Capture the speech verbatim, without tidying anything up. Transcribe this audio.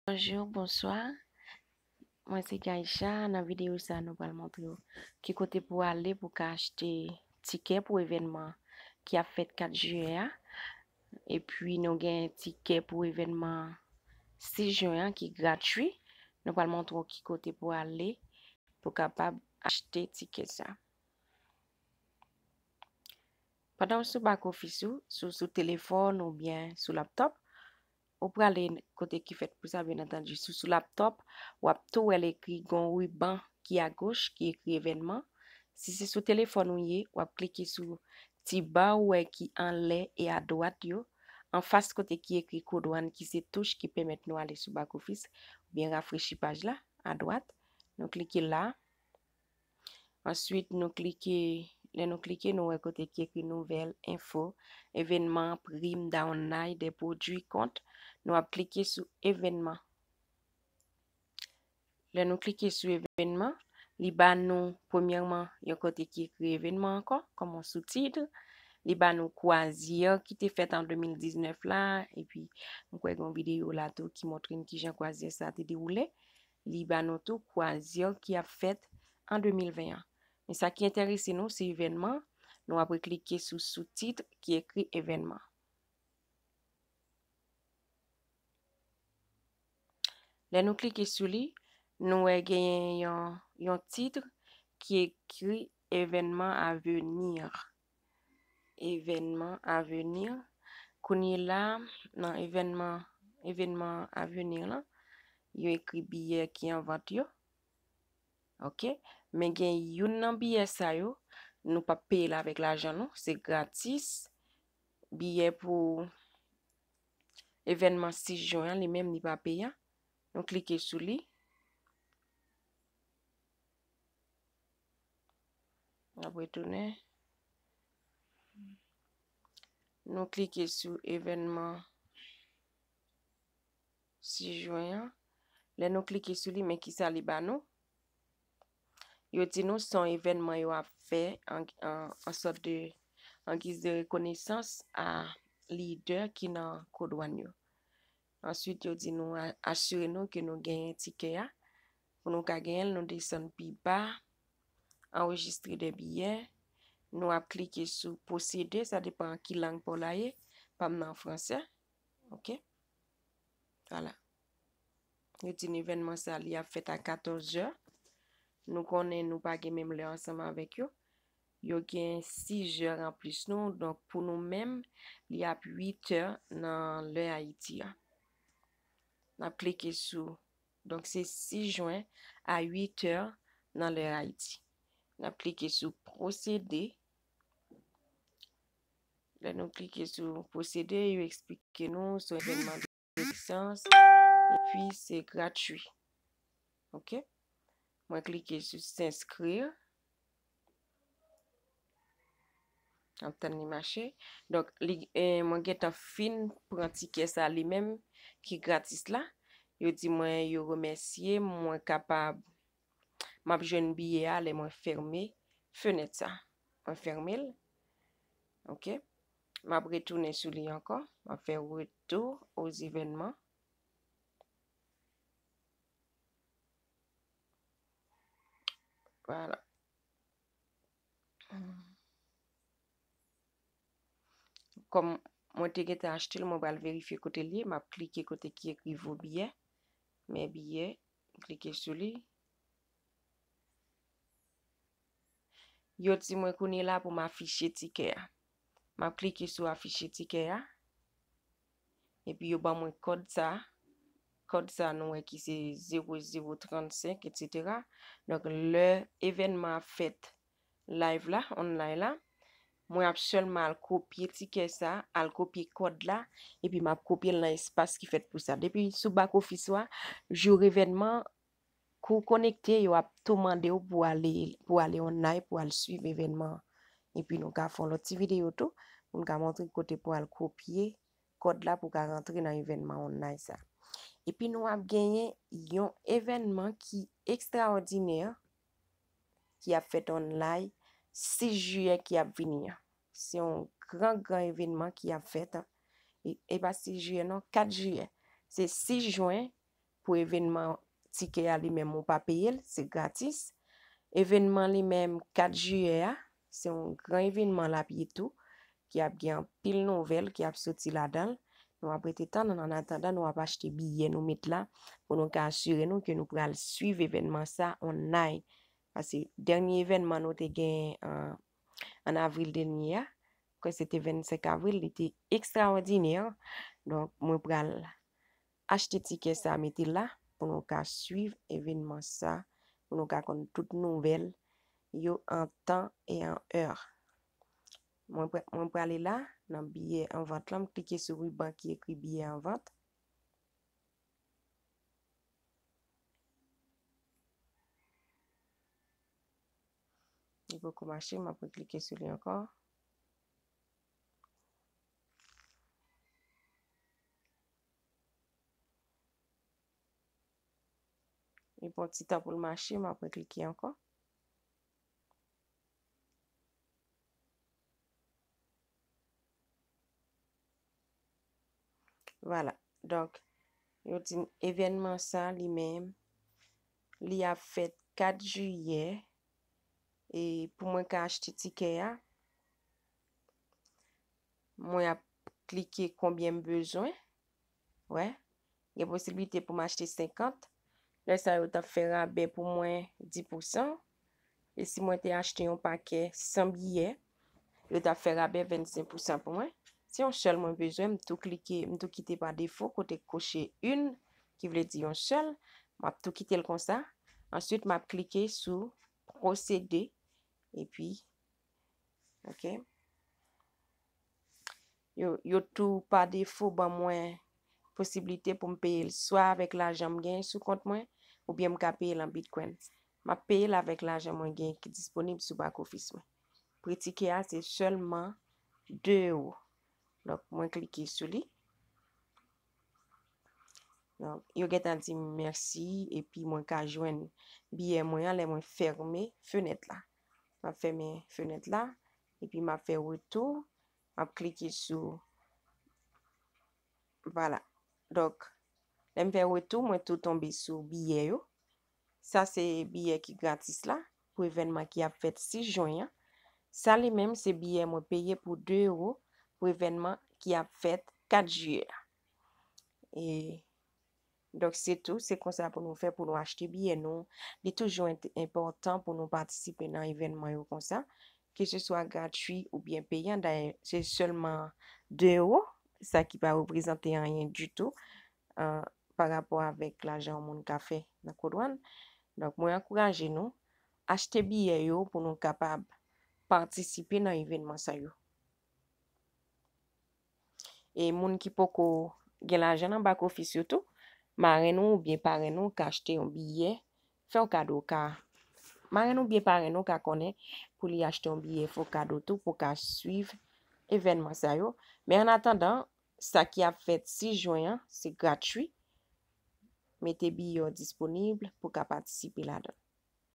Bonjou, bonswa. Mwen se Jaïcha. Nan videyo sa, nou pral montre w ki kote pou w ale pou w ka achte tikè pou evènman ki ap fèt kat jiyè a. Epi nou gen tikè pou evènman sis jen an ki gratui. Nou pral montre w ki kote pou w ale pou w kapab achte tikè sa. Pandan w sou bak ofis ou, si w sou telefòn oubyen sou laptòp, ou prale kote ki fèt pou sa, byen antandi. Si w sou laptòp, w ap tou wè l ekri, gen yon riban ki agoch ki ekri evènman. Si se sou telefòn ou ye, w ap klike sou ti ba ou wè ki anlè e adwat yo, anfas kote ki ekri kodwàn ki se touch ki pèmèt nou ale sou bak ofis oubyen rafrechi paj la, adwat. Nou klike la. Answit, nou klike, lè nou klike, nou wè kote ki ekri nouvèl, enfo, evènman, prim, dawonnay, de pwodui, kont. Nou ap klike sou evènman. Lè nou klike sou evènman, li ba nou, premyèman, yon kote ki ekri evènman ankò, kòm yon soutit. Li ba nou kwazyè ki te fèt an de mil diznèf la, epi m kwè gen yon videyo la tou ki montre n kijan kwazyè sa te dewoule. Li ba nou tou kwazyè ki ap fèt an de mil ven an. Men sa ki enterese nou, se evènman. Nou ap reklike sou soutit ki ekri evènman. Lè nou klike sou li, nou wè genyen yon, yon tit ki ekri evènman avenir. Evènman avenir. Kounye la, nan evènman, evènman avenir lan, yo ekri biyè ki an vant yo. Ok? Men gen youn nan biyè sa yo, nou p ap peye l avèk lajan nou, se gratis. Biyè pou evènman sis jen an, li menm, li pa peyan. Nou klike sou li. N ap retounen. Nou klike sou evènman sis jen an. Lè nou klike sou li, men kisa li ba nou? Yo di nou se yon evènman yo ap fè an, an, an sòt de, an giz de rekonesans a lidè ki nan kodwàn yo. Answit, yo di nou a-, asire nou ke nou genyen tikè a. Pou nou ka genyen l, nou desann pi ba, anrejistre de biyè. Nou ap klike sou posede, sa depann ki lang pa w la ye. Pa m nan fransè. Ok? Vwala. Yo di n evènman sa, li ap fèt a katòz zè. Nou konnen nou pa gen menm lè ansanm avèk yo. Yo gen sis zè anplis nou, donk pou nou menm, li ap uit è nan lè Ayiti a. N ap klike sou, donk se sis jen a uit è nan lè Ayiti. N ap klike sou pwosede. Lè nou klike sou pwosede, yo eksplike nou se yon evènman de konesans, epi se gratui. Ok? Mwen klike sou s'inscrire. N ap tann li mache. Donk, li, eh, mwen gentan fin pran tikè sa li menm ki gratis la. Yo di mwen yo remèsye m, mwen kapab, m ap jwenn biyè a lè mwen fèmen fenèt sa. Mwen fèmen l. Ok? M ap retounen sou li ankò. M ap fè retour aux événements. Vwala. Kòm mwen te gentan achte l, mwen pral verifye kote l ye. M ap klike kote ki ekri vos billets. Mes billets. M klike sou li. Yo di mwen kounye la pou m afiche tikè a. M ap klike sou afiche tikè a. Epi yo ban mwen kòd sa. Kòd sa nou wè ki se zewo zewo trannsenk, etsetera. Donk, lè evènman ap fèt live la, online la, mwen ap sèlman al kopye tikè sa, al kopye kòd la, epi m ap kopye l nan espas ki fèt pou sa. Depi sou bak ofis ou a, jou evènman, kou w konekte, yo ap tou mande w pou ale, pou ale online, pou al swiv evènman an. Epi nou ka fè yon lòt ti videyo tou, pou n ka montre kote pou al kopye kòd la pou w ka rantre nan evènman online sa. Epi nou ap genyen yon evènman ki ekstraòdinè, ki ap fèt online sis jiyè ki ap vini an. Se yon gran, gran evènman ki ap fèt, e, e pa sis jiyè non, kat jiyè. Se sis jen pou evènman tikè a li menm, ou pa peye l, se gratis. Evènman li menm, kat jiyè a, se yon gran evènman l ap ye tou, ki ap gen anpil nouvèl ki ap soti ladan l. Nou ap rete tann, an atandan, nou ap achte biyè nou met la pou nou ka asire nou ke nou pral swiv evènman sa online. Paske dènye evènman nou te gen an, an avril dènye a, kwè se te vennsenk avril, li te ekstraòdinè. Donk, mwen pral achte tikè sa, mete la, pou nou ka swiv evènman sa, pou nou ka konn tout nouvèl yo an tan e an è. Mwen, mwen prale la, nan biyè an vant lan, m klike sou riban ki ekri biyè an vant. Li poko mache, m ap reklike sou li ankò. Li pran ti tan pou l mache, m ap reklike ankò. Vwala. Donk, yo di m evènman sa li menm, li ap fèt kat jiyè. E pou mwen ka achte tikè a, mwen ap klike konbyen m bezwen. Wè, gen posiblite pou m achte senkant. Lè sa yo t ap fè rabè pou mwen dis pousan. E si mwen te achte yon pakè san biyè, yo t ap fè rabè vennsenk pousan pou mwen. Se yon sèl mwen bezwen, m tou klike, m tou kite pa defo kote koche une, ki vle di yon sèl. M ap tou kite l konsa. Answit, m ap klike sou posede. Epi, ok. Yo, yo tou pa defo ban mwen posiblite pou m peye l swa avèk lajan m genyen sou kont mwen, oubyen m ka peye l an Bitcoin. M ap peye l avèk lajan mwen genyen ki disponib sou back office mwen. Pri tikè a se sèlman de ewo. Donk, mwen klike sou li. Donk, yo gentan di m mèsi, epi mwen ka jwenn biyè mwen an lè mwen fèmen fenèt la. M ap fèmen fenèt la, epi m ap fè retou, m ap klike sou, vwala. Donk, lè m fè retou, mwen tou tonbe sou biyè yo. Sa se biyè ki gratis la, pou evènman ki ap fèt sis jen an. Sa li menm, se biyè mwen peye pou de ewo pou evènman ki ap fèt kat jiyè a. E, donk, se tou, se konsa pou nou fè pou nou achte biyè nou. Li toujou ent-, enpòtan pou nou patisipe nan evènman yo konsa, ke se swa gratui oubyen peyan. Dayè, se sèlman de ewo, sa ki pa reprezante anyen ditou, ah, pa rapò avèk lajan yon moun ka fè nan kodwàn. Donk, mwen ankouraje nou achte biyè yo pou nou kapab patisipe nan evènman sa yo. E moun ki poko gen lajan nan back office yo tou, marenn ou oubyen parenn ou ka achte yon biyè, fè w kado, ka, marenn ou oubyen parenn ou ka konnen pou li achte yon biyè, fè w kado tou pou w ka swiv evènman sa yo. Men an atandan, sa ki ap fèt sis jen an, se gratui. Mete biyè w disponib pou w ka patisipe ladan l.